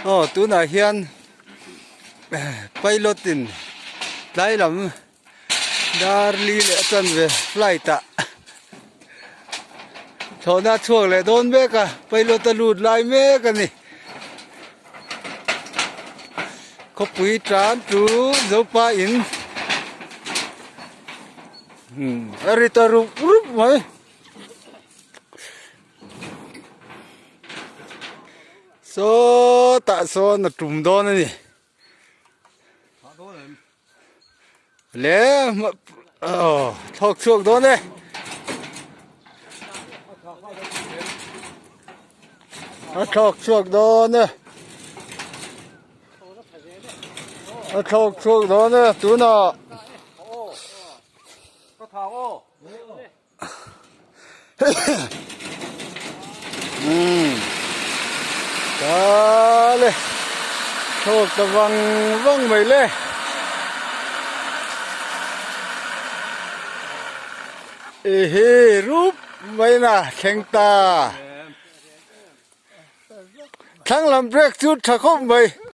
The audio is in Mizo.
Aw tunah hian pilot in tlai lam dar li leh a tan ve flight ah thlawhna a chhuak leh dawn mek a pilot a lut lai mek a ni. Khawpui tan chu Zopa in a ri ta rup rup mai. Sawtah sawn a tum dawn a ni. Le aw thlawk chhuak dawn e. A thlawk chhuak dawn e. A thlawk chhuak dawn e tunah. Umm tale thlawk ta vang vang mai le ehe rup mai na thleng ta thlang lam brake chu tha khawp mai.